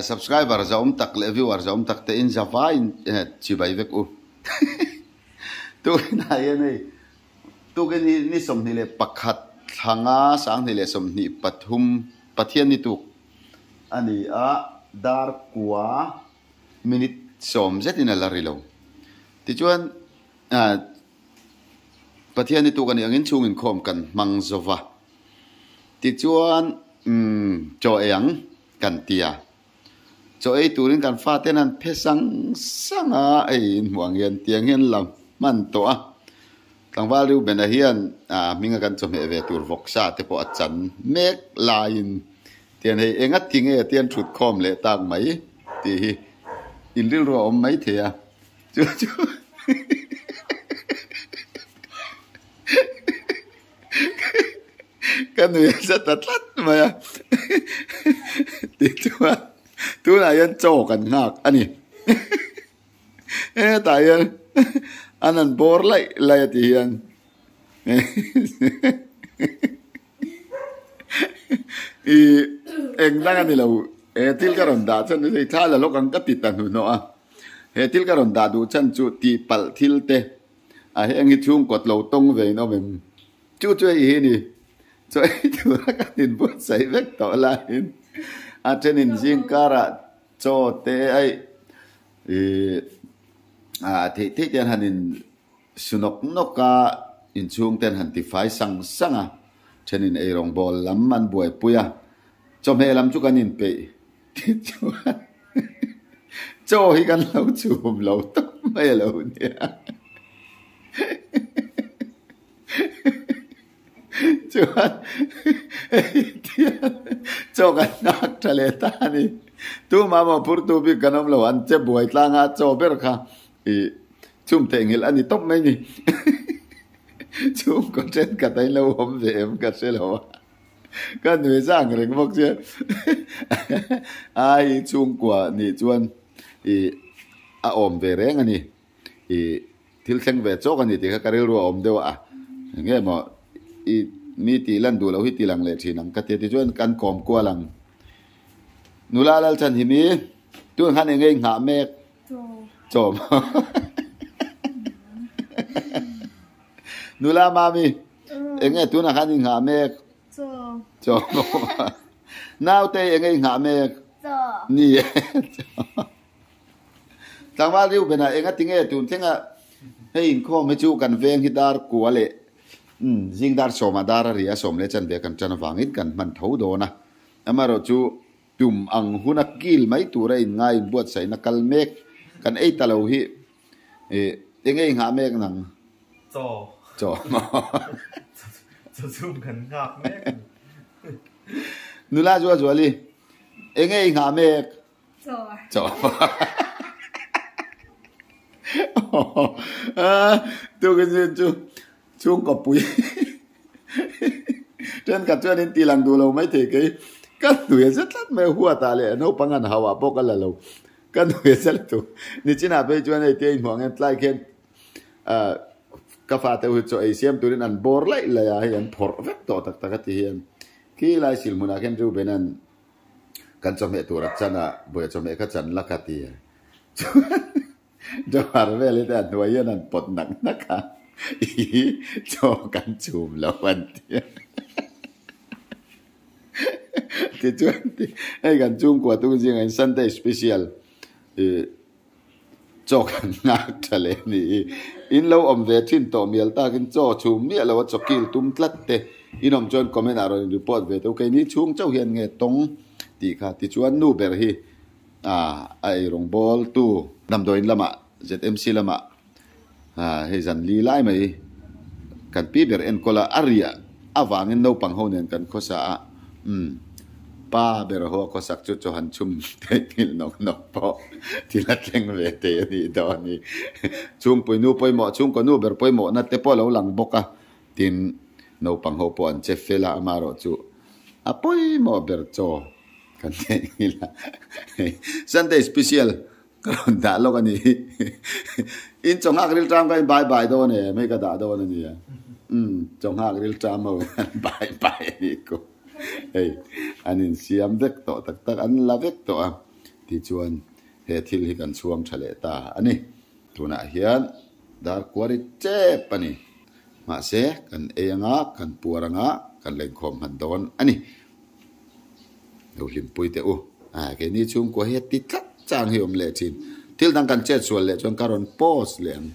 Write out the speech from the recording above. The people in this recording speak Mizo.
Subscriber za awm tak leh viewer za awm tak te in za vaiin chibai vek u. Tukin ah hian hei tukin hi ni 21 thlanga 2023 Pathian ni tuk a ni a, dar kua minute sawm zetin a la ri lo. Tichuan Pathian ni tuk a nih angin chhung inkhawm kan hmang zo va. Tichuan chaw ei ang kan ti a. Chaw ei turin kan faten an phe sang sang a, hei in hmuh ang hian tiang hian la hman tawh a. Tlangval Reuben-a hian hminga kan chawhmeh ve tur vawksa te pawh a chan mek laiin tian hei enga ti nge tian thut khawm leh tak mai tih hi in rilru a awm mai thei a. Chu chu ka nui a za ta tlat mai a tichuan tunah hian chaw kan nghak a ni hetah hian an han bawr laih laih a ti hian ih eng dang a ni lo he thil ka rawn dah chuan hei thla la lawk ang ka ti ta hnuhnawh a he thil ka rawn dah duh chhan chu tihpalh thil te. A heng hi chhungkawt lo tawng ve in awm em? Chu chu hei hi ni. Chaw ei tura kan inbuatsaih vek tawh laiin a then in zingkarah chaw te aih ih a theih theih te an han in su nawk nawk a, inchhung te an han tifai sang sang a, then in eirawngbawl lam an buaipui a, chawhmeh lam chu kan inpeih Tichuan chaw hi kan lo chhum lo tawp mai a lo nia. Chuan chaw kan nghak tha leh ta a ni. Tumah maw phurtu bik kan awm lo, an che buai tlang a, chaw ber kha ih chhum theihnghilh a ni tawp mai ni. Chhungkaw thenkhat a inlo awm ve em ka hre lo a. Ka nui zang reng bawk che. Ai chhungkua nih chuan i a awm ve reng a ni. I thil thleng ve chawk a ni tih kha ka rilru a awm deuh a. Enge maw i mi tih lan duh loh hi ti lang leh thin ang ka ti a. Tichuan kan kawm kual ang. Nula Lalchhanhimi tun khan enge i nghah mek? Chaw. Nula Mami. Enge tunah khan i nghah mek? Chaw. Chaw. Naute enge i nghah mek? Chaw. Ni e. Tlangval Reuben-a enga tinge tun thlenga hei inkhawm hi chu kan veng hi dar kua leh umm zing dar sawmah dar a ri a, sawm leh chanve kan tan avangin kan hman tho dawn a. Amaherawh chu tum ang huna kil mai tura inngai inbuatsaihna kal mek kan ei ta lo hi Ih, enge i nghah mek nang? Chaw. Chaw maw? Chaw chhum kan nghak mek. Nula Zual Zuali, enge i nghah mek? Chaw. Chaw. Tukin zin chu chhungkaw pui thenkhat chuan in tih lang duh lo maithei kei ka hnuai zet tlat mai huatah leh naupang an hauh ah pawh ka la lo. Ka nui a chal tuk. Nichinah phei chuan hei tia inhmuh ang hian tlai khian ah ka fate hu chaw ei siam turin an bawr laih laih a, hei an phawrh vek tawh tak tak a ti hian khi lai sil hmunah khian Reuben-a'n kan chawhmeh tur a chan a, buai chawhmeh kha chan la ka ti a. Chuan Johar vel hi te a hnuai hian an pawt nak nak a, ih chaw kan chhum lo an ti a. Tichuan hei kan chhungkua tung zingah hian Sunday special ih chaw kan nghak tha leh a ni i. In lo awm ve thin tawh mial takin chaw chhum miah lo a chaw kil tum tlat te in awm chuan comment ah rawn in report ve teh u. Keini chhung chauh hian nge tawng tih kha tichuan nu ber hi ah a eirawng bawl tu damdawiin lamah ZMC lamah Ah, hei zan li lai mai kan pi ber enkawl a, a riah avangin naupang ho nen kan khawsa a, umm, pa ber ho a khawsak chu chaw han chhum theih nghilh nawk nawk pawh thil a thleng ve thei a nih dawn a ni. Chhungpui nu pawimawh, chhungkaw nu ber pawimawhna te pawh a lo lang bawk a, tin, naupang ho pawh an che fel a, amaherawh chu a pawimawh ber chaw kan theih nghilh a, Sunday special Ka rawn dah lawk a ni. In chaw nghak ril ṭam ka in bye bye dawn em hei ka dah dawn a nia. Umm chaw nghak ril ṭam ho hian bye bye a ni ko. Hei an insiam vek tawh tak tak an la vek tawh a. Tichuan he thil hi kan chhuang tha leh ta a ni. Tunah hian dar kuari tep a ni. Mahse kan ei anga, kan puar anga, kan lenkhawm hman dawn a ni. Lo hlimpui teh u. A, keini chhungkua hi heti tlat chang hi awm leh thin. Thil dang kan chet sual leh chuan ka rawn post leh ang.